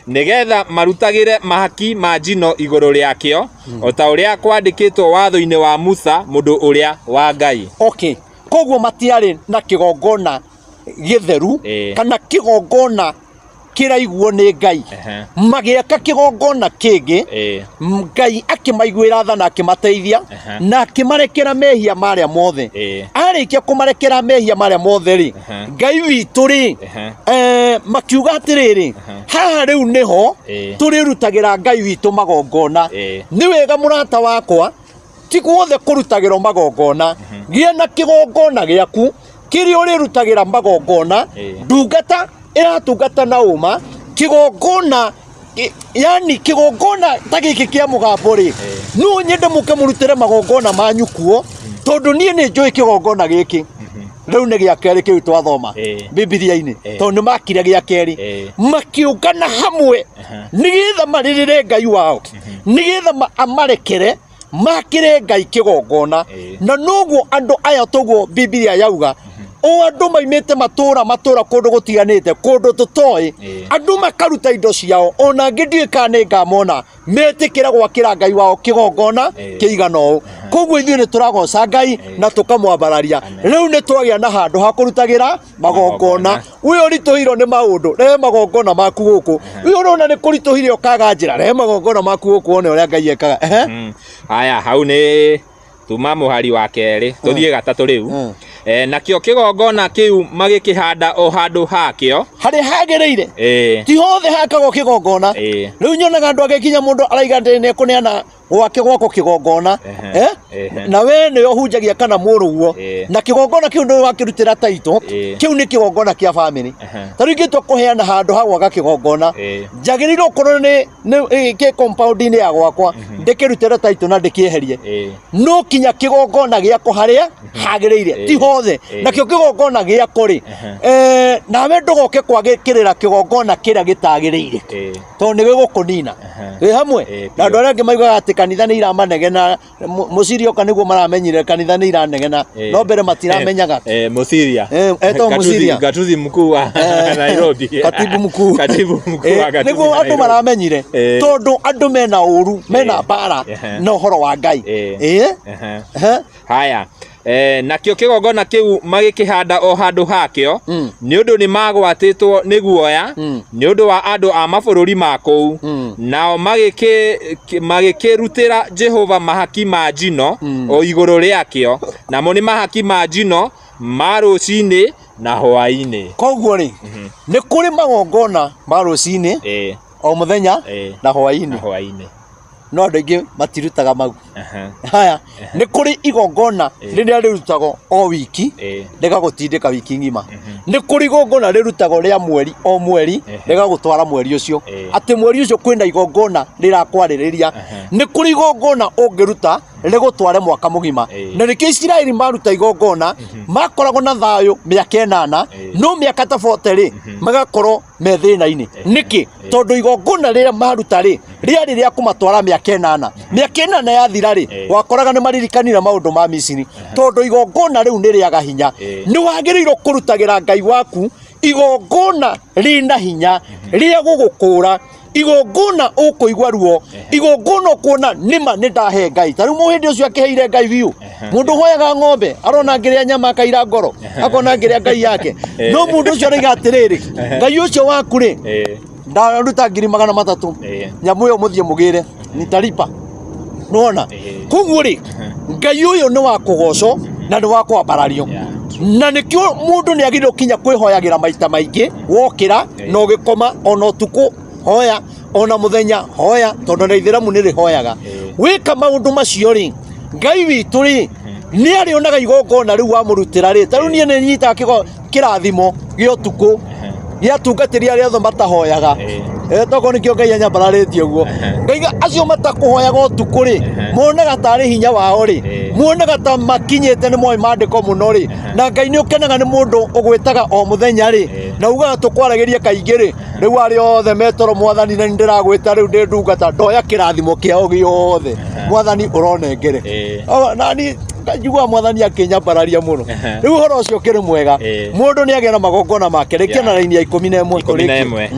Nĩgetha marutagĩre mahaki ma njino igũrũ rĩakĩo, o ta ũrĩa kwandĩkĩtwo watho-inĩ wa Musa mũndũ ũrĩa wa Ngai. Okay. Koguo matiarĩ na kĩgongona gĩtheru kana kĩgongona kĩraiguo nĩ Ngai. Magĩaka kĩgongona kĩngĩ, Ngai akĩmaiguĩra tha na akĩmateithia na akĩmarekera mehia marĩa mothe. Arĩkia kũmarekera mehia marĩa mothe rĩ, Ngai witũ rĩ, makiuga atĩrĩrĩ, haha rĩu nĩho tũrĩrutagĩra Ngai witũ magongona. Nĩ wega mũrata wakwa, ti guothe kũrutagĩrwo magongona. Gĩa na kĩgongona gĩaku kĩrĩa ũrĩrutagĩra magongona. Ndungata ĩratungata na ũma kĩgongona, yani kĩgongona ta gĩkĩ kĩa mũgambo rĩ, no nyende mũke mũrutĩre magongona manyu kuo, tondũ niĩ nĩ njũĩ kĩgongona gĩkĩ rĩu nĩ gĩa kerĩ kĩu twathoma Bibilia-inĩ, tondũ nĩ makire gĩa kerĩ. Makĩũngana hamwe nĩgetha marĩrĩre Ngai wao, nĩgetha amarekere, makĩre Ngai kĩgongona. Na noguo andũ aya, toguo Bibilia yauga, o andũ maimĩte matũra matũra kũndũ gũtiganĩte, kũndũ tũtoĩ, andũ makaruta indo ciao, ona angĩ ndiũĩ kana nĩ ngamona metĩkĩra gwakĩra Ngai wao kĩgongona kĩigana ũũ. Koguo ithuĩ nĩ tũragoca Ngai na tũkamwambararia. Rĩu nĩ twagĩa na handũ ha kũrutagĩra magongona. Ũyũ ũritũhirwo nĩ maũndũ, rehe magongona maku gũkũ. Ũyũ ũrona nĩ kũritũhire ũkaga njĩra, rehe magongona maku gũkũ wone ũrĩa Ngai ekaga. Haya, hau nĩ tuma mũhari wa kerĩ, tũthiĩ gatatũ rĩu. Nakĩo kĩgongona kĩu magĩkĩhanda o handũ hakĩo harĩa hagĩrĩire. Ti hothe hakagwo kĩgongona. Rĩu nyonaga andũ angĩ nginya mũndũ araiga atĩ nĩ ekũneana gwake gwakwo kĩgongona, na we nĩwe ũhunjagia kana mũrũguo, na kĩgongona kĩu nĩwe wakĩrutĩra taito. Kĩu nĩ kĩgongona kĩa bamĩrĩ. Ta rĩu ingĩtua kũheana handũ ha gwaka kĩgongona, njagĩrĩirwo gũkorwo nĩ kĩ compound-inĩ ya gwakwa, ndĩkĩrutĩre taito na ndĩkĩeherie. No kinya kĩgongona gĩakwo harĩa hagĩrĩire, ti hothe. Nakĩo kĩgongona gĩakwo rĩ, nawe ndũgoke kwagĩkĩrĩra kĩgongona kĩrĩa gĩtagĩrĩire, tondũ nĩ gĩgũkũnina. Twĩ hamwe? Na andũ arĩa angĩ maugaga atĩ kanitha nĩ iramanegena, Mũciria oka nĩguo maramenyire kanitha nĩ iranegena, no mbere matiramenyaga. Mũciria. Etagwo Mũciria. Gatuzi mkuu wa Nairobi. Katibu mkuu. Katibu mkuu wa Gatuzi Nĩguo andũ maramenyire, tondũ andũ mena ũru, mena mbara na ũhoro wa Ngai. Haya. Nakĩo kĩgongona kĩu magĩkĩhanda o handũ hakĩo, nĩ ũndũ nĩ magwatĩtwo nĩ guoya nĩ ũndũ wa andũ a mabũrũri ma kũu. Nao magĩkĩrutĩra Jehova mahaki ma njino o igũrũ rĩakĩo, namo nĩ mahaki ma njino ma rũcinĩ na hwaĩ-inĩ. Koguo rĩ, nĩ kũrĩ magongona ma rũcinĩ o mũthenya na hwaĩ-inĩ. Na hwaĩ-inĩ. No andũ aingĩ matirutaga mau. Haya, nĩ kũrĩ igongona rĩrĩa rĩrutagwo o wiki, rĩgagũtindĩka wiki ng'ima. Nĩ kũrĩ igongona rĩrutagwo rĩa mweri o mweri, rĩgagũtwara mweri ũcio, atĩ mweri ũcio kwĩna igongona rĩrakwarĩrĩria. Nĩ kũrĩ igongona ũngĩruta rĩgũtware mwaka mũgima. Na nĩkĩo Isiraeli maruta igongona makoragwo na thayũ mĩaka 8, no mĩaka ta 40 rĩ, magakorwo me thĩna-inĩ. Nĩkĩ? Tondũ igongona rĩrĩa maruta rĩ, rĩarĩ rĩa kũmatwara mĩaka 8. Mĩaka 8 yathira rĩ, wakoraga nĩ maririkanire maũndũ ma Misiri, tondũ igongona rĩu nĩ rĩaga hinya. Nĩ wagĩrĩirwo kũrutagĩra Ngai waku igongona rĩna hinya rĩa gũgũkũra, igongona ũkũigua ruo, igongona ũkuona nĩma nĩ ndahe Ngai. Ta rĩu mũhĩndĩ ũcio akĩheire Ngai biũ. Mũndũ ũhoyaga ng'ombe arona ngĩrĩa nyama akaira ngoro, akona ngĩrĩa Ngai yake. No mũndũ ũcio araiga atĩrĩrĩ, Ngai ũcio waku rĩ, ndaruta 300,000, nyamũ ĩyo mũthiĩ mũgĩre, nitalipa. Nĩwona? Koguo rĩ, Ngai ũyũ nĩ wa kũgocwo na nĩ wa kwambarario. Na nĩkĩo mũndũ nĩ agĩrĩirwo kinya kwĩhoyagĩra maita maingĩ, wokĩra na ũgĩkoma, ona ũtukũ hoya, ona mũthenya hoya, tondũ na ithĩramu nĩ rĩhoyaga. Wĩka maũndũ macio rĩ, Ngai witũ rĩ, nĩ arĩonaga igongona rĩu wamũrutĩra rĩ. Ta rĩu niĩ nĩ nyitaga kĩrathimo gĩa ũtukũ gĩa atungatĩri arĩa othe matahoyaga. Tokorwo nĩkĩo Ngai anyambararĩtie ũguo. Ngaiga acio matakũhoyaga ũtukũ rĩ, monaga tarĩ hinya wao rĩ, monaga ta makinyĩte nĩ moĩ maandĩko mũno rĩ, na Ngai nĩ ũkenaga nĩ mũndũ ũgwĩtaga o mũthenya rĩ, na ugaga tũkwaragĩria kaingĩ rĩ, rĩu arĩa othe metoro mwathani na nĩndĩragwĩta rĩu ndĩ ndungata, ndoya kĩrathimo kĩao gĩothe mwathani ũronengere. Na niĩ njiguaga mwathani akĩnyambararia mũno. Rĩu ũhoro ũcio ũkĩrĩ mwega, mũndũ nĩ agĩe na magongona make. Rĩkia na raini ya 11. 11.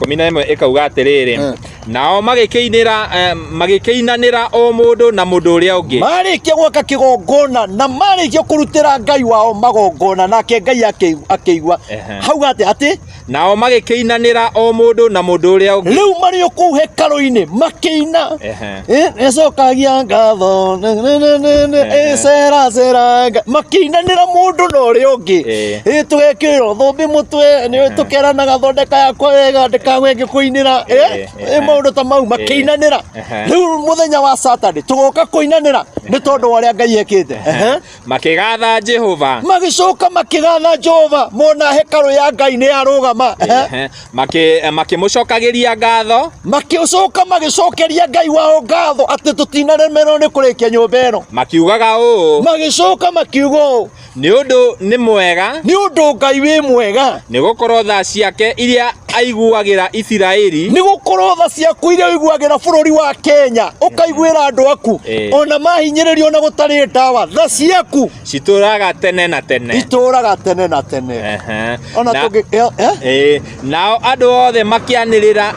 11 ĩkauga atĩrĩrĩ, nao magĩkĩinanĩra o mũndũ na mũndũ ũrĩa ũngĩ. Marĩkia gwaka kĩgongona na marĩkia kũrutĩra Ngai wao magongona, nake Ngai akĩigua. Hauga atĩ atĩ Nao magĩkĩinanĩra o mũndũ na mũndũ ũrĩa ũngĩ. Rĩu marĩ o kũu hekarũ-inĩ makĩina. Nĩcokagia ngatho, ĩceracera, makĩinanĩra mũndũ na ũrĩa ũngĩ. Tũgekĩrĩrwo thũmbĩ mũtwe, nĩ tũkeranaga thondeka yakwa wega ndĩkagwe ngĩkũinĩra. Maũndũ ta mau makĩinanĩra. Rĩu mũthenya wa Saturday tũgoka kũinanĩra nĩ tondũ wa ũrĩa Ngai ekĩte. Makĩgatha Jehova. Magĩcoka makĩgatha Jehova mona hekarũ ya Ngai nĩ yarũgama. Makĩmũcokagĩria ngatho. Magĩcoka magĩcokeria Ngai wao ngatho atĩ tũtinaremerwo nĩ kũrĩkia nyũmba ĩno. Makiugaga ũũ. Magĩcoka makiuga ũũ. Nĩ ũndũ nĩ mwega. Nĩ ũndũ Ngai wĩ mwega. Nĩ gũkorwo tha ciake iria aiguagĩra Isiraeli. Nĩ gũkorwo tha ciaku iria ũiguagĩra bũrũri wa Kenya, ũkaiguĩra andũ aku, ona mahinyĩrĩrio na gũtarĩ ndawa, tha ciaku citũraga tene na tene. Itũraga tene na tene. Ona tũngĩ, eh? Nao andũ othe makĩanĩrĩra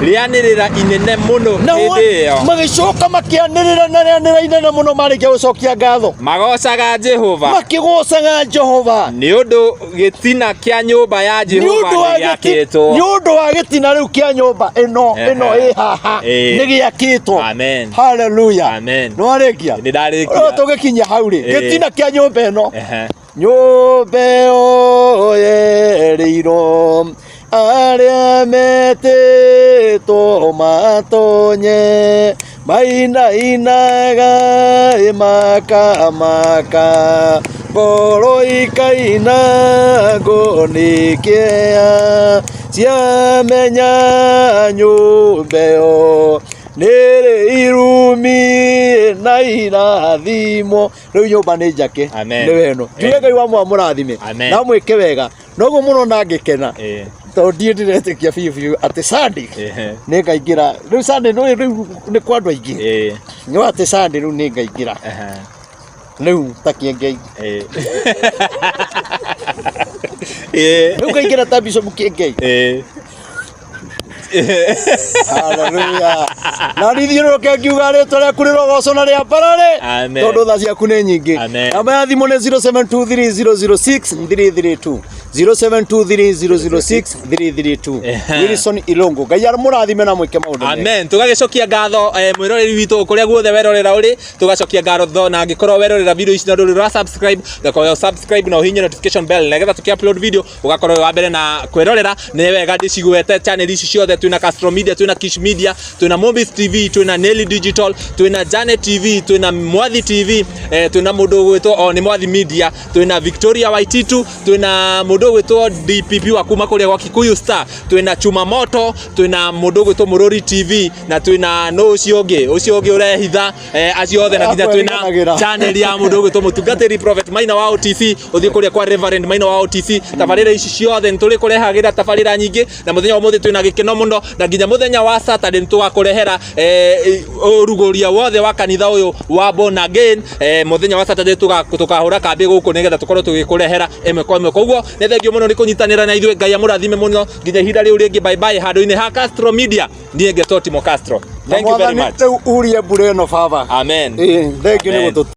rĩanĩrĩra inene mũno hĩndĩ ĩyo. Magĩcoka makĩanĩrĩra na rĩanĩrĩra inene mũno marĩkia gũcokia ngatho. Magocaga Jehova. Makĩgocaga Jehova. Nĩ ũndũ gĩtina kĩa nyũmba ya Jehova nĩ gĩakĩtwo. Nĩ ũndũ wa gĩtina rĩu kĩa nyũmba ĩno ĩno ĩ haha nĩ gĩakĩtwo. Amen. Hallelujah. Amen. Nĩ warĩkia? Nĩ ndarĩkia. Tũgĩkinya hau rĩ, gĩtina kĩa nyũmba ĩno. Nyũmba ĩyo yerĩirwo arĩa metĩtwo matonye, mainainaga makamaka, ngoro ikaina ngo nĩ kĩeha, ciamenya nyũmba ĩyo nĩrĩ irumi na irathimo. Rĩu nyũmba nĩ njake. Amen. Nĩ weno. Njuge Ngai wa mũrathime. Amen. Na mwĩke wega. Noguo mũno na ngĩkena. Tondũ ndiĩ ndĩretĩkia biũ biũ atĩ Sunday nĩ ngaingĩra. Rĩu Sunday nĩ rĩu nĩ kwa andũ aingĩ. Nĩ atĩ Sunday rĩu nĩ ngaingĩra. Rĩu ta Kĩengei. Rĩu ngaingĩra ta Bishop Kĩengei. Hallelujah. Na nithiũrũrũke ngiuga rĩtwa rĩaku rĩrogocwo na rĩambarare Amen. tondũ tha ciaku nĩ nyingĩ. Amen. Namba ya thimũ nĩ 0723006332. 0723006332. Wilson Ilongo. Ngai amũrathime na mwĩke maũndũ mega. Amen. Tũgagĩcokia ngatho mwĩroreri witũ kũrĩa guothe werorera ũrĩ, tũgacokia ngatho na angĩkorwo werorera video ici na ndũrĩ ũra subscribe, ngakorwo subscribe na ũhihinye notification bell nĩgetha tũkĩ upload video ũgakorwo wĩ wa mbere na kwĩrorera. Nĩ wega ndĩcigwete channel ici ciothe, twĩna Castro Media, twĩna Kish Media, twĩna Mombis TV, twĩna Nelly Digital, twĩna Janet TV, twĩna Mwathi TV, twĩna mũndũ ũgwĩtwo o nĩ Mwathi Media, twĩna Victoria Waititu, twĩna mũndũ ũgwĩtwo DPP wa kuma kũrĩa gwa Kikuyu Star, twĩna Chuma Moto, twĩna mũndũ ũgwĩtwo Mũrũri TV, na twĩna nũ ũcio ũngĩ, ũcio ũngĩ ũrehitha, acio othe, na nginya twĩna Akwĩriganagĩra. channel ya mũndũ ũgwĩtwo mũtungatĩri Prophet Maina wa OTC, ũthiĩ kũrĩa kwa Reverend Maina wa OTC. Tabarĩra ici ciothe nĩ tũrĩ kũrehagĩra tabarĩra nyingĩ, na mũthenya wa ũmũthĩ twĩna gĩkeno mũno, na nginya mũthenya wa Saturday nĩ tũgakũrehera ũrugũria wothe wa kanitha ũyũ wa Born Again. Mũthenya wa Saturday tũkahũra kambĩ gũkũ nĩgetha tũkorwo tũgĩkũrehera ĩmwe kwa ĩmwe. Koguo nĩ thengiũ mũno nĩ kũnyitanĩra na ithuĩ, Ngai amũrathime mũno nginya ihinda rĩu rĩngĩ. Bye bye. Handũ-inĩ ha Castro Media, niĩ ngetwo Timo Castro. Na Thank you very Mwathani much. rĩu urie mbura ĩno baba. Amen. Ĩĩ, thengiũ nĩ Amen. gũtũ.